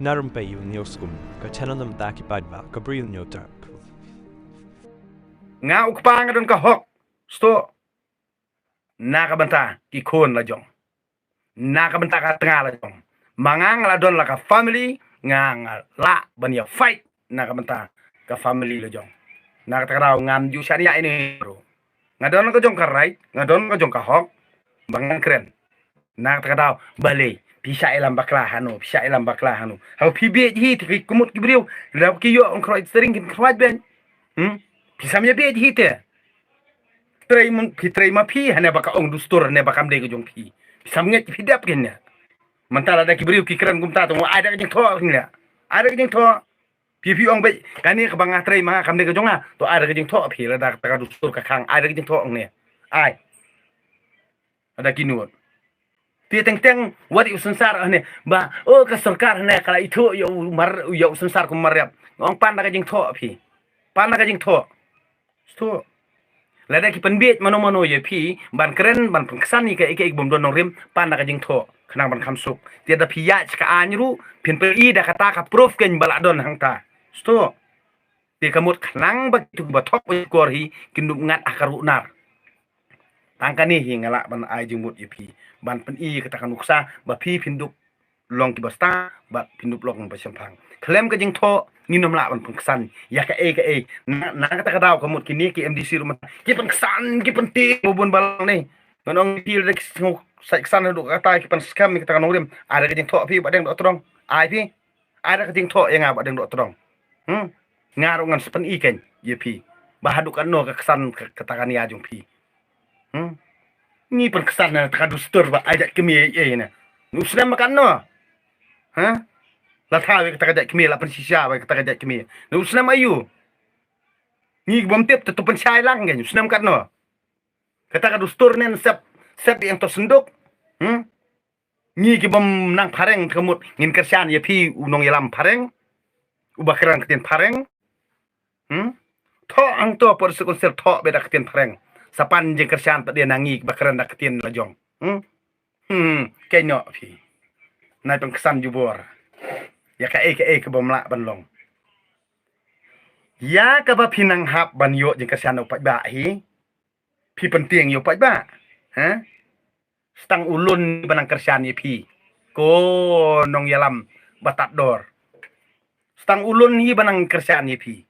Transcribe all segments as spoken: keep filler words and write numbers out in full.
Na Rympei U News Kum, ka channel na bynta ki paidbah ka Bri U News Terk. Nga u kpa nga don ka hok, sto, na ka bynta ki khun la jong, na ka bynta ka tnga la jong. Ma nga nga la don la ka family, nga nga la ban ïa fight na ka bynta ka family la jong. Na kata ka daw ngam ju shaniah ïa ine ruh. Nga don ka jong ka right, nga don ka jong ka hok, ba ngan kren. Na kata ka daw, balei phi shah ïalam bakla hano, phi shah ïalam bakla hano. Haba phi bieit hi te ki kmut ki briew, lada ki ïoh ong khroit string kin khroit beiñ. Hmm? Phi sam ïa bieit hi te. Trei mun, phi trei ma phi, hane ba ka ong dustur, hane ba kam dei ka jong phi. Phi sam ngeit phi dep kin ne. Mynta lada ki briew ki kren kumta, to ai da ka jingthoh kin ne. Ai da ka jingthoh. Phi phi ong beit, kane kaba nga trei ma nga kam dei ka jong nga, to ai da ka jingthoh phi, lada ka dustur ka khang, ai da ka jingthoh ne. Ai. Ada ki nud. Te teng teng wat ïa u synsar hane ba, oh, ka sorkar hane ka la ithuh ïa u mar, ïa u synsar kum mar ïap. Nga ong pan da ka jingthoh phi. Pan da ka jingthoh. Sto. Lada ki pynbieit mano mano ïa phi ban kren, ban pynksan ïa kaei kaei bym don nongrim, pan da ka jingthoh. Khnang ban kham suk. Te da phi ïaid sha ka aiñ ruh, phin pyni da kata ka proof kein ba la don hangta. Sto. Te ka mut khnang ba kitu kiba thok ba shukor hi kin dup ngat ha ka ruh nar. Tang kane hi nga lah ban ai jingmut ïa phi ban pyni kata ka nuksa ba phi phin dup long kiba stad bad phin dup long ba shemphang. Khlem ka jingthoh ngin ym lah ban pynksan ïa kaei kaei. Na, na kata ka daw ka mut kine ki M D C ruh mynta ki pynksan ki pyntieng ba bun balang ne. Ngan ong ïa phi lada ki sngewsih ksan haduh katta ki pynskhem ïa kata ka nongrim. Ai da ka jingthoh phi Bahdeng Dohtdong. Ai phi. Ai da ka jingthoh ïa nga Bahdeng Dohtdong. Hmm? Nga ruh ngan sa pyni kein ïa phi ba haduh katno ka ksan ka, kata ka nia jong phi. Hmm? Ngi pynksan na kata ka dustur ba ai jait kmie ïa na. Ngi u snem ba katno? Ha? La thaw ïa kata ka jait kmie, la pynshisha ba kata ka jait kmie. Ngi u snem aïu? Ngi bym tip te to pynshai lang kein, u snem katno? Kata ka dustur nen sep, sep ïa to synduk. Hmm? Ngi ki bym nang phareng ka mut ngin kyrshan ïa phi u nongïalam phareng. Uba kren ktien phareng. Hmm? Thoh hangto por sukun sir thoh beit da ktien phareng. Sa pan jingkyrshan pat de na ngi ba kren da ktien la jong. Hmm? Hmm, kein noh phi. Nai pynksan jubor. Ïa kaei kaei ka bym lah ban long. Ïa kaba phi nang hap ban ïoh jingkyrshan u paidbah hi. Phi pyntieng ïa u paidbah. Ha? Stang u lun ba nang kyrshan ïa phi. Ko nongïalam ba tad dor. Stang u lun hi ba nang kyrshan ïa phi.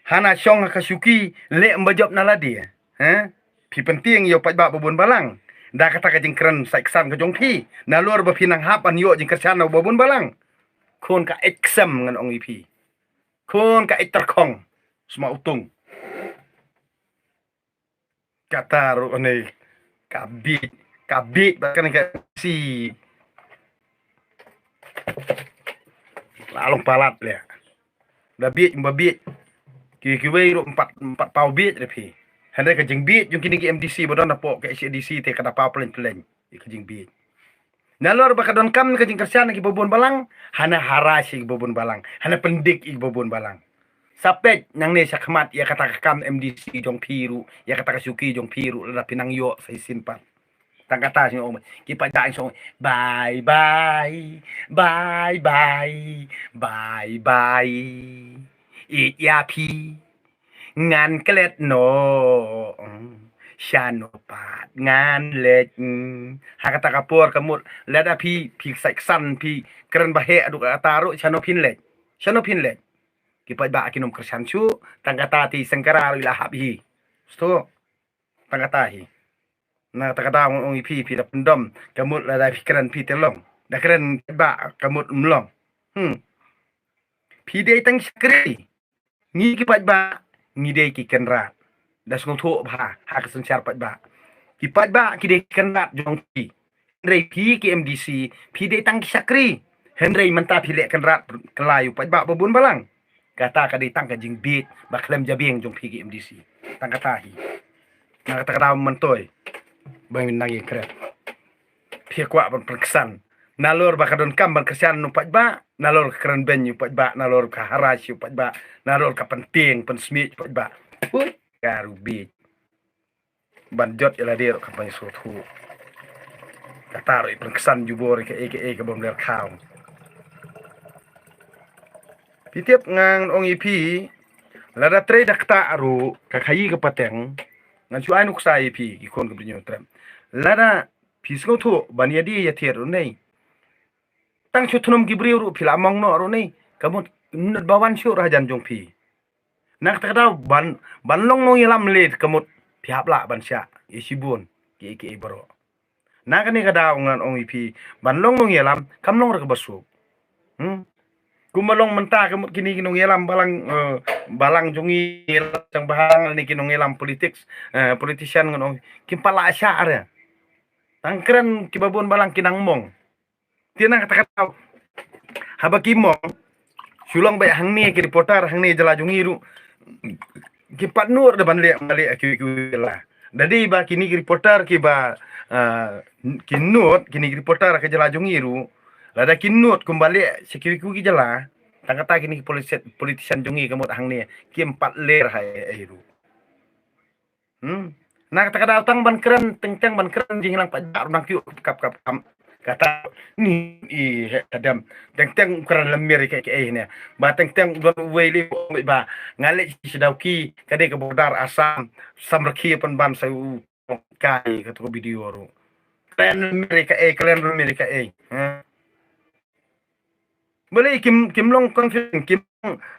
Hana shong ha ka shuki leh ym ba jop na lade. Ha? Phi pyntieng ïa u paidbah ba bun balang. Da kata ka jingkren sait ksan ka jong phi. Nalor ba phi nang hap ban ïoh jingkyrshan na u ba bun balang. Khun ka eit ksem ngan ong ïa phi. Khun ka eit tyrkhong. Sma utung. Kata ruh ne ka bieit, ka bieit ba kane ka si. La long palat le. Da bieit ba bieit. Ki kiwei ruh empat, empat paw bieit re phi. Hynrei ka jingbieit jong kine ki M D C ba don hapoh ka H A D C te ka da paw pleng pleng. Ka jingbieit. Nalor ba ka donkam ka jingkyrshan na ki ba bun balang, hana harass ïa ki ba bun balang, hana pyndik ïa ki ba bun balang. Sa peit nangne sha khmat ïa kata ka kam M D C jong phi ruh, ïa kata ka shuki jong phi ruh, lada phi nang ïoh sa shisien pat. Tang kata shu ong, ki paidbah shu ong, bye bye, bye bye, bye bye. Ïeit ïa phi. Ngan klet noh. Shano pat ngan leit. Ha kata ka por ka mut lada phi, phi sait ksan phi kren ba heh haduh katta ruh shano phin leit. Shano phin leit. Ki paidbah kin ym kyrshan shuh, tang kata te i Sengkara ruh i la hap hi. Sto. Tang kata hi. Na kata ka daw ngan ong ïa phi, phi da pyndom, ka mut lada phi kren phi te long. Da kren paidbah ka mut ym long. Hmm. Phi dei tang shakri. Ngi ki paidbah, ngi dei ki kynrad. Da sngewthuh bha ha ka synshar paidbah. Ki paidbah ki dei ki kynrad jong phi. Hynrei phi ki M D C, phi dei tang ki shakri. Hynrei mynta phi leh kynrad kylla ïa u paidbah ba bun balang. Kata ka dei tang ka jingbieit ba khlem jabieng jong phi ki M D C. Tang kata hi. Na kata ka daw myntoi ba ngin nang ïakren. Phi kwah ban pynksan. Nalor ba ka donkam ban kyrshan u paidbah, nalor ka kren beiñ u paidbah, nalor ka harass u paidbah, nalor ka pyntieng pynsmiej u paidbah. Put ka ruh bieit. Ban jot ïa lade ruh ka pynshukor. Kata ruh i pynksan jubor ïa kaei kaei ka bym ler khaw. Ki tip ngan ong ïa phi, lada trei da kata ruh ka khaïi ka pateng, ngan shu ai nuksa ïa phi ki khun ka bri Hynñiewtrep. Lada phi sngewthuh ban ïa die ïa thied ruh ne, tang shu thnum ki briew ruh phi la mong noh ruh ne, ka mut mynta ba wan shuh ruh hajan jong phi. Na kata ka daw ban, ban long nongïalam leit ka mut phi hap lah ban shah ïa shibun ki, ki, ki baroh. Na kane ka daw ngan ong ïa phi, ban long nongïalam kam long ruh kaba suk. Hmm. Kumba long mynta ka mut kine ki nongïalam balang, eh, balang jong ngi, seng bhalang ne ki nongïalam politics, eh, politician ngan ong, kim pat lah shah re. Tang kren kiba bun balang ki nang mong. Te na kata ka daw, haba ki mong, shu long beit hangne ki reporter hangne jylla jong ngi ruh, kim pat nud de ban leh, ban leh ha kiwei kiwei ki jylla. Da dei ba kine ki reporter kiba, ah, ki nud, kine ki reporter ka jylla jong ngi ruh, lada ki nud kumba leh sha kiwei kiwei ki jylla, tang kata kine ki politi-, politician jong ngi ka mut hangne kim pat ler ha ei ei ruh. Hmm. Na kata ka daw tang ban kren, teng teng ban kren jingïalang paidbah ruh nang kyiuh kap kap kap. Kata ni i he kadam. Teng teng kren lem mir ka ka eh ne. Ba teng teng don uwei lei u ong beit ba nga leit sha Dawki, ka dei ka border Assam, sam rakhe pynban sa u kai, kato ka video ruh. Kren lem mir ka eh, kren lem mir ka eh. Ha. Balei kim, kim long confident, kim,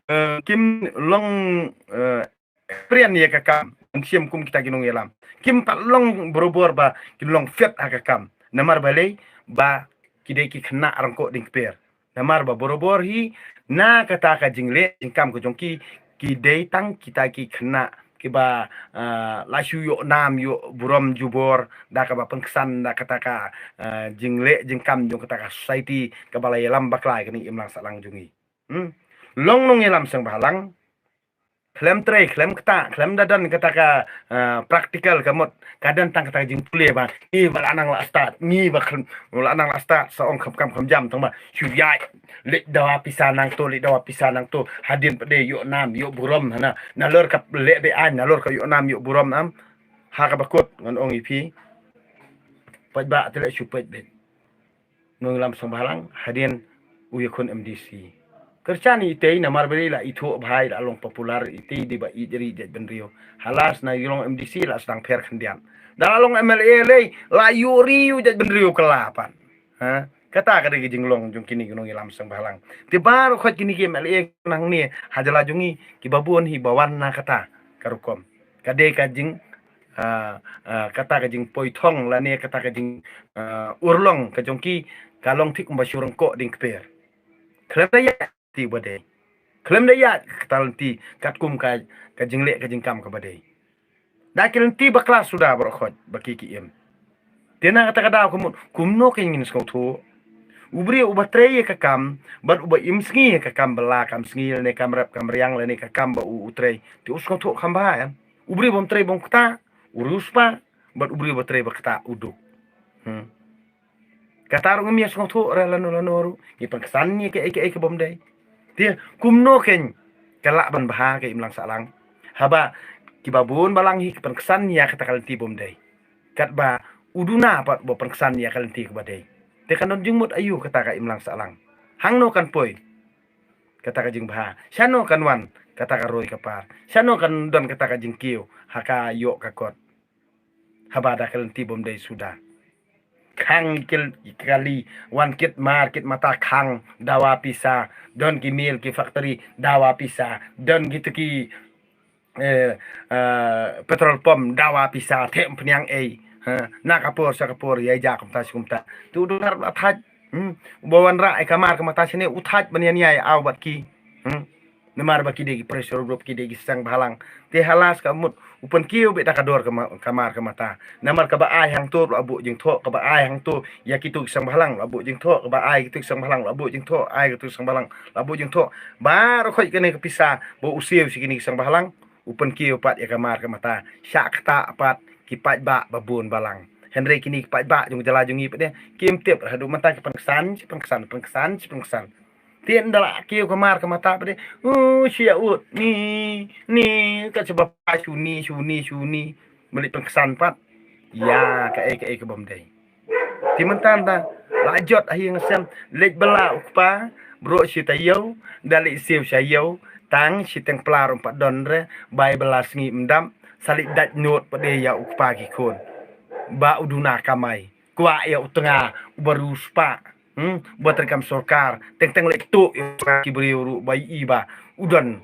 eh, kim long, eh, experience ïa ka kam, ym shym kum kita ki nongïalam. Kim pat long barabor ba kin long fit ha ka kam. Namar balei? Ba ki dei ki khynnah ryngkoh dieng kper. Namar ba barabor hi na kata ka jingleh jingkam ka jong ki, ki dei tang kita ki khynnah kiba, ah, la shu ïoh nam ïoh burom jubor da kaba pynksan da kata ka, ah, jingleh jingkam jong kata ka society kaba la ïalam bakla ïa kane ka imlang sahlang jong ngi. Hmm. Long nongïalam seng bhalang, khlem trei, khlem ktah, khlem da don kata ka, ah, practical ka mut, ka don tang kata ka jingpule ba ngi ba la nang la stad, ngi ba khlem la nang la stad, sa ong kham kham kham jam tang ba shu ïaid, leit dawa pisa nangto, leit dawa pisa nangto, hadien pat de ïoh nam ïoh burom hana. Nalor ka leh be-aiñ, nalor ka ïoh nam ïoh burom am. Ha kaba kut ngan ong ïa phi, paidbah te leh shu peit beit nongïalam seng bhalang hadien u ïakhun M D C. Kyrchan ïa itei namar balei? La ithuh bha, la long popular itei, dei ba ïeit ri jaitbynriew. Halas na ïa long M D C la sdang pher khyndiat. Da la long M L A lei la ïoh ri ïoh jaitbynriew kylla pat. Ha? Kata ka dei ka jinglong jong kine ki nongïalam seng bhalang. Te baroh khoit kine ki M L A hangne ha jylla jong ngi kiba bun hi ba wan na kata ka rukom. Ka dei ka jing, ah, ah, kata ka jingpoi thong lane kata ka jing, ah, urlong ka jong ki ka long thik kumba shu ryngkoh dieng kper. Khlem da ïaid lynti ba dei. Khlem da ïaid kata lynti katkum ka, ka jingleh ka jingkam kaba dei. Da ki lynti bakla suda baroh khoit ba ki ki im. Te na kata ka daw ka mut kumno kein ngin sngewthuh? U briew uba trei ïa ka kam bad uba im sngi ïa ka kam ba la kam sngi lane kam rep kam riang lane ka kam ba u, u trei, te u sngewthuh kham bha em. U briew bym trei bym ktah u riewspah, bad u briew ba trei ba ktah u duk. Hmm. Kata ruh ngim ïa sngewthuh re lano lano ruh, ngi pynksan ïa kaei kaei ka bym dei. Te kumno kein ka lah ban bha ka imlang sahlang haba kiba bun balang hi ki pynksan ïa kata ka lynti bym dei, katba u duna pat ba pynksan ïa ka lynti kaba dei. Te kan don jingmut aïu kata ka imlang sahlang? Hangno kan poi kata ka jingbha? Shano kan wan kata ka roi ka par? Shano kan don kata ka jingkiew ha ka ïoh ka kot? Haba da ka lynti bym dei suda. Khang ki kali, wan kit mar kit mata khang, dawa pisa, don ki mill ki factory, dawa pisa, don kitu ki, eh, eh, petrol pump, dawa pisa, them pynïang ei. Ha, na ka por sha ka por ïa ja kumta sha kumta. Tu u donar ba thait. Hmm, uba wanrah ïa ka mar ka mata shane u thait ban ïa nia ïa aw bad ki. Hmm. Namar ba ki dei ki pressure group, ki dei ki seng bhalang. Te halas ka mut u pynkiew beit da ka dor ka ma-, ka mar ka mata. Namar kaba ai hangto la buh jingthoh, kaba ai hangto ïa kitu ki seng bhalang la buh jingthoh, kaba ai kitu ki seng bhalang la buh jingthoh, ai kitu ki seng bhalang la buh jingthoh. Baroh khoit kane ka pisa ba u siew sha kine ki seng bhalang, u pynkiew pat ïa ka mar ka mata. Shah ktah pat ki paidbah ba bun balang. Hynrei kine ki paidbah jong jylla jong ngi pat de kim tip, haduh mynta ki pynksan shi pynksan, pynksan shi pynksan. Te ynda la kiew ka mar ka mata pat de, u, shi ïa ud ni ni, ka shaba pa shu ni shu ni shu ni. Malik pynksan pat ïa kaei kaei ka bym dei. Te mynta ynda la jot ha ïing ha sem, leit bylla u kpa Ruh shi ta ïew, da leit siew sha ïew, tang shi teng pla ruh pat don re, bai bala sngi mdam, sa leit dait not pat de ïa u kpa ki khun. Ba u duna kamai, kwah ïa u tnga, u ba riewspah, hmm, ba treikam sorkar, teng teng leit tuh ïa u tnga ki briew ruh ba i ba, u don.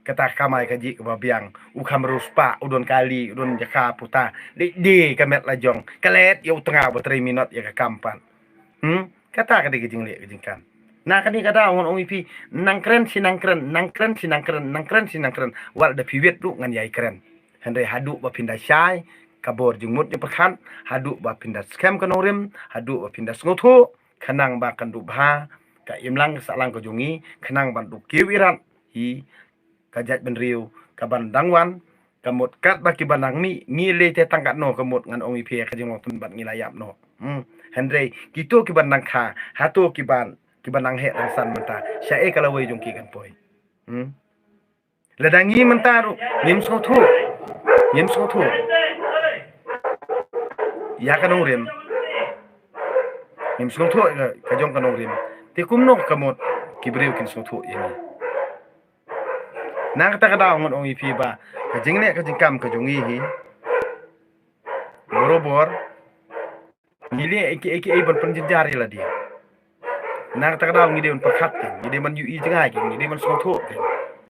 Kata kamai ka jik ba biang, u kham riewspah, u don kali, u don jaka puta, leit de ka met la jong, ka let ïa u tnga ba trei minot ïa ka kam pat. Hmm? Kata ka dei ka jingleh ka jingkam. Na kane ka daw ngan ong ïa phi, nang kren shi nang kren, nang kren shi nang kren, nang kren shi nang kren. Wat da phi wit ruh ngan ïai kren. Hynrei haduh ba phin da shai ka bor jingmut jingpyrkhat, haduh ba phin da skhem ka nongrim, haduh ba phin da sngewthuh, khnang ba kan duh bha ka imlang ka sahlang ka jong ngi, khnang ban duh kiew irat hi ka jaitbynriew ka ban dang wan, ka mut katba ki ban nang mih, ngi lei te tang katno ka mut ngan ong ïa phi ka jinglong tun bad ngi la ïap noh. Hmm. Hynrei kito ki ban nang kha, hato ki ban, ki ban nang heh nang san mynta, sha ei ka lawei jong ki kan poi. Hmm. Lada ngi mynta ruh ngim sngewthuh, ngim sngewthuh ïa ka nongrim, ngim sngewthuh ïa ka, ka jong ka nongrim, te kumno ka mut ki briew kin sngewthuh ïa ngi? Na kata ka daw ngan ong ïa phi ba ka jingleh ka jingkam ka jong ngi hi, borobor ngi leh ei ei ei ban pynjynjar ïa lade. Na kata ka daw ngi dei ban pyrkhat kein, ngi dei ban ïohi jngai kein, ngi dei ban sngewthuh kein.